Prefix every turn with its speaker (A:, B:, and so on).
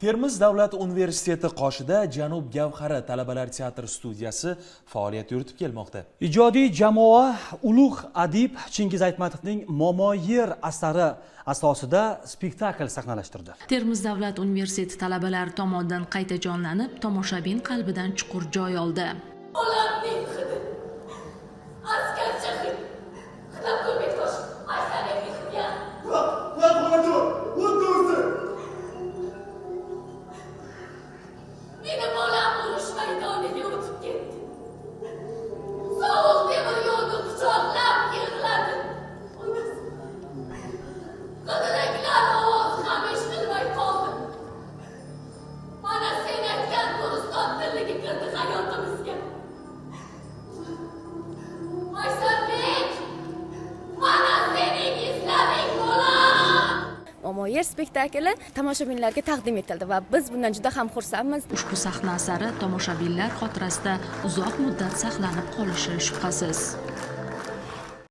A: Termiz davlat universiteti qoshida Janub gavhari talabalar teatr studiyasi faoliyat yuritib kelmoqda.
B: Ijodiy jamoa ulug' adib Chingiz Aytmatovning Momo Yer asari asosida spektakl sahnalashtirdi.
C: Termiz davlat universiteti talabalari tomonidan qayta jonlanib, tomoshabin qalbidan chuqur joy oldi.
D: Bolamning hidi, askarcha hid, hidlab ko'rmektosh, Aysanekning hidi. Meni bolam urush maydoniga o'tib ketdi. Sovuq temir yo'lni quchoqlab yig'ladi. G'idiraklar ovozi ham eshitilmay qoldi. Mana sen aytgan Guliston tilligi kirdi hayotimizga. Maysarbek, mana sening izlaring bolam.
E: Momo Yer spektakli tomoshabinlarga taqdim etildi va biz bundan juda ham xursandmiz.
C: Ushbu sahna asari tomoshabinlar xotirasida uzoq muddat saqlanib qolishi shubhasiz.